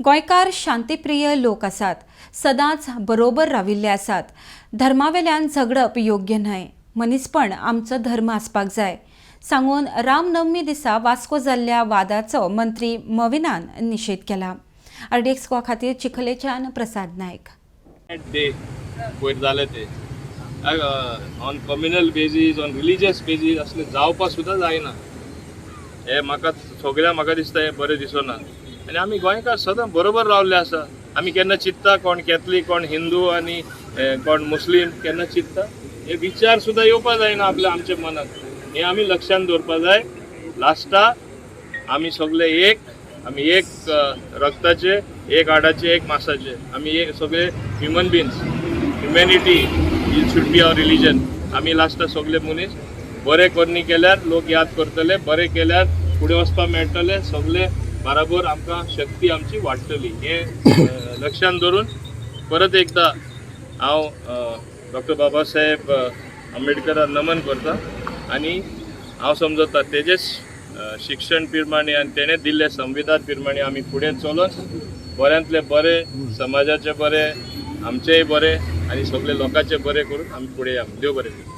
गोंयकार शांतीप्रिय लोक आसात, सदांच बरोबर राविल्ले आसात. धर्मावेल्यान झगडप योग्य न्हय. मनीसपण आमचो धर्म आसपाक जाय सांगून रामनवमी दिसा वास्को जाल्ल्या वादाचो मंत्री मविनान निशेध केला. आरडीएक्स गोवा खातीर चिखलेच्यान प्रसाद नायक. डे पयर जालें ते on communal basis, on religious basis असलें जावपा सुद्दां जायना. हे म्हाका सगळ्या म्हाका दिसता हें बरें दिसना. आनी आमी गोंयकार सदां बरोबर रावल्ले आसा. आमी केन्ना चिंत्ता कोण कॅथलीक, कोण हिंदू आनी कोण मुस्लीम? केन्ना चिंत्ता? हे विचार सुद्दां येवपा जायना आपल्या आमच्या मनात. हे आमी लक्षांत दवरपा जाय. लास्टा आमी सगळे एक. आमी एक रक्ताचे, एक हाडाचे, एक मासाचे. आमी एक सगळे human beings. Humanity it should be our religion. आमी लास्टा सगळे मनीस. बरें करणी केल्यार लोक याद करतले, बरें केल्यार फुडें वचपाक मेळटले. सगळे बराबर आमकां शक्ती आमची वाडटली. हें लक्षांत धरून परत एकदां हांव डॉक्टर बाबासाहेब आंबेडकराक नमन करता आनी हांव समजता तेजेच शिक्षण प्रमाणे आनी तेणें दिल्ले संविधान प्रमाणे आमी फुडें चलून बऱ्यांतले बरें, समाजाचे बरें, आमचेय बरें आनी सगळे लोकांचे बरें करून आमी फुडें या. देव बरें करूं.